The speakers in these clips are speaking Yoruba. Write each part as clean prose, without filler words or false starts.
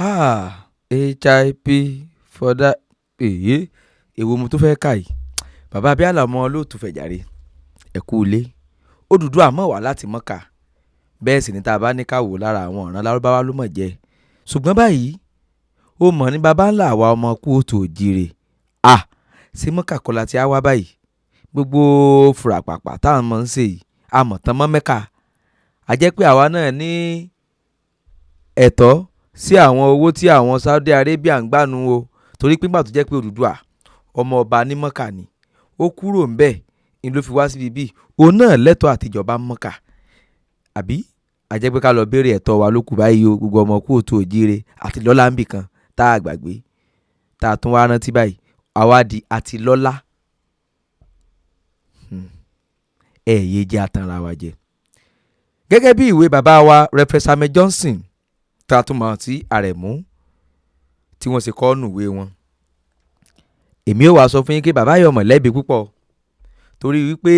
Ah, HIP fọdá èyí, èwo mo tó fẹ́ kà yìí? Bàbá Abíálà ọmọ olóòtú fẹ̀jàre, ẹ kú ilé. Odùduwà mọ̀ wá láti Mọ́kà, bẹ́ẹ̀ sì ni tá a bá ní ká wò lára àwọn ọ̀ràn Lárúbáwá ló mọ̀ jẹ́. Ṣùgbọ́n báyìí, ó mọ̀ ní baba ńlá àwa ọmọ kóòtù òjìrè. À ṣé Mọ́kà kọ́ la ti á wá báyìí? Gbogbo fùràpàpà táwọn mọ̀ ń ṣe yìí, a mọ̀ tán mọ́ Mẹ́kà. A jẹ́ pé àwa náà ní ẹ̀tọ́ sí àwọn owó tí àwọn Saudi Arabia ń gbànú o, torí pé nígbà tó jẹ́ pé Odùduwà ọmọ ọba ní Mọ́kà ni, ó kúrò ńbẹ̀ ni ló fi wá síbi bíi òun náà lẹ́tọ̀ọ́ àtijọba Mọ́kà. Àbí a jẹ́ pé ká lọ béèrè ẹ̀tọ́ wa ló kù báyìí o. Gbogbo ọmọ kóòtù òjíire àti lọ́lá ń bì kan tá a gbàgbé, tá a tún wá rántí báyìí, àwa di àti lọ́lá. Ẹ yé jẹ́ atanra wa jẹ. Gẹ́gẹ́ bí ìwé bàbá wa Reverend Samuel Johnson, tá a tún mọ̀ sí Àrẹ̀mú, tí wọ́n ṣe kọ́ nùwé wọn, èmi ò wá sọ fún yín pé bàbá yìí ọmọ lẹ́bi púpọ̀, torí wípé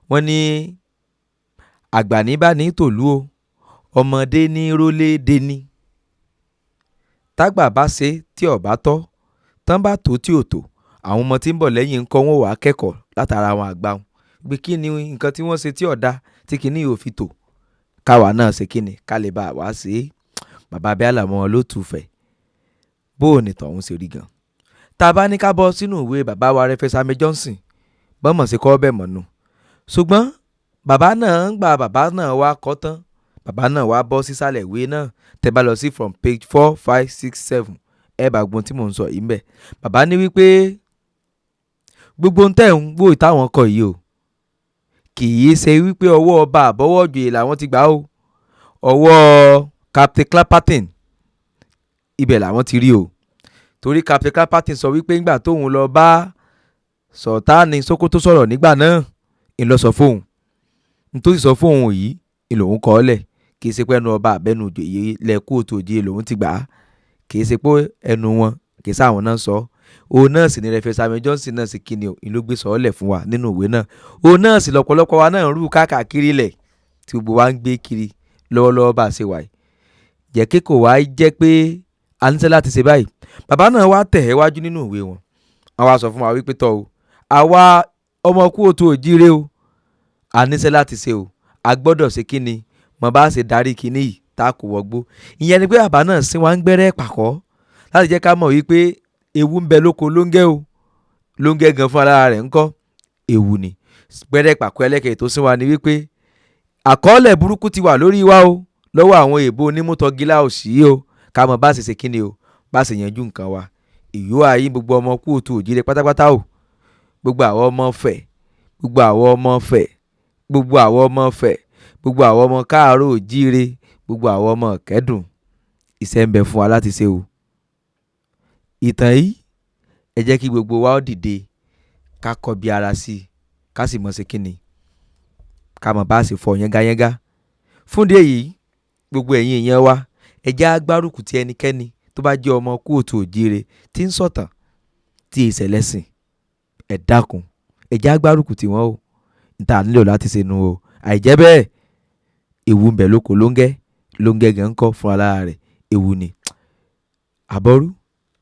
wọ́n ní àgbà ní bá ní tòlú o, ọmọdé ní rólé deni. Tágbà bá ṣe tí ọ̀bá tọ́ tán, bá tó tí ò tó, àwọn ọmọ tí ń bọ̀ lẹ́yìn ń kọ́ wọn wàá kẹ́kọ̀ọ́ látara àwọn àgbà wọn pé kí ni nǹkan tí wọ́n ṣe tí ọ̀dà tí kìíní yóò fi tò, káwa náà ṣe kí ni ká lè bá wa ṣe é. Bàbá Abíálà mọ́ wọn ló tù fẹ́ bó o ní tọ̀hún ṣe rí gan. Tá a bá ní ká bọ́ sínú ìwé bàbá wa Reverend Samuel Johnson, bọ́mọ̀ sí kọ́ bẹ́ẹ̀ mọ̀ nù. Ṣùgbọ́n bàbá náà ń gba bàbá náà wá kọ́ tán, bàbá náà wá bọ́ sísàlẹ̀ ìwé náà. Tẹ́ bá lọ sí from page 4, 5, 6, 7, ẹ bá gbọ́n tí mò ń sọ yìí ń bẹ̀. Bàbá ní wípé gbogbo ń tẹ̀ ń wò táwọn kọ yìí o, kì í ṣe wípé ọwọ́ ọba àbọ̀wọ́ joyè làwọn ti gbà ó. Ọwọ́ Captain Clapperton ibẹ̀ làwọn ti rí o, torí Captain Clapperton sọ wípé ńgbà tóun lọ bá Sọ̀tánì Sókótó sọ̀rọ̀ nígbà náà, ń lọ sọ fóun nítorí sọ fóun yìí ń lòun kọ́ ọ́ lẹ̀. Kì í ṣe pé ẹnu ọba àbẹ́nu òjòyè lẹ́kú òtòjì lòun ti gbà á, kì í ṣe pé ẹnu wọn, kì í sáwọn náà sọ. Òun náà sì ni Reverend Samuel Johnson náà sì kíni o, ló gbé sọ ọ́ lẹ̀ fún wa nínú ìwé náà. Òun náà sì lọ́pọ̀lọpọ̀ wa náà ń rú káàkiri ilẹ̀ tí gbogbo wa ń gbé kiri lọ́wọ́lọ́wọ́ bá a ṣe wà yìí. Jẹ́ kí kò wá jẹ́ pé a níṣẹ́ láti ṣe báyìí. Bàbá náà wá tẹ̀ ẹ́ wájú nínú ìwé wọn, wọ́n wá sọ fún wa wípé tọ́ o, àwa ọmọ kú òtún òjíire o, a níṣẹ́ láti ṣe o, a gbọ́dọ̀ ṣe kíni mọ̀ bá ṣe darí kíní yìí tá a kò wọgbó. Ìyẹn ni pé bàbá náà sín wa ń gbẹ́rẹ́ pàkọ́ láti jẹ́ ká mọ̀ wípé ewu ń bẹ lóko lóńgẹ́ o. Lóńgẹ́ gan fún ara rẹ̀ ńkọ́, ewu ni. Gbẹ́rẹ́ pàkọ́ ẹlẹ́kẹ̀ẹ́ tó sín wa ni wípé àkọọ́lẹ̀ burúkú ti wà lórí wa o lọ́wọ́ àwọn èèbó onímútọ́gílá òsì o, ká mọ̀ bá ṣe ṣe kíni o, bá ṣe yanjú nǹkan wa. Ìyó ayé gbogbo ọmọ kú òtún òjíire pátápátá o, gbogbo àwọn ọmọ fẹ̀, gbogbo àwọn ọmọ fẹ̀, gbogbo àwọn ọmọ fẹ̀, gbogbo àwọn ọmọ káàárọ̀ òjíire, gbogbo àwọn ọmọ kẹ́dùn, iṣẹ́ ń bẹ fún wa láti ṣe o. Ìtàn yìí, ẹ jẹ́ kí gbogbo wa ó dìde, ká kọbi ara sí i, ká sì mọ̀ ṣe kíni, ká mọ̀ bá ṣe fọ yángayánga. Fúndì èyí, gbogbo ẹ̀yin èèyàn wa, ẹ jẹ́ á gbárùkù ti ẹnikẹ́ni tó bá jẹ́ ọmọ kóòtù òjíire tí ń sọ̀tàn tí ìṣẹ̀lẹ̀sìn. Ẹ dákun, ẹ jẹ́ á gbárùkù tì wọ́n o. Níta nílò láti ṣe nu o. Àìjẹ́ bẹ́ẹ̀, ewu ń bẹ lóko lóńgẹ́. Lóńgẹ́ gan kọ́ fún ara rẹ̀, ewu ni. Àbọ̀rú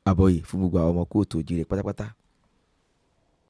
àbọ̀yè fún gbogbo àwọn ọmọ kóòtù òjíire pátápátá.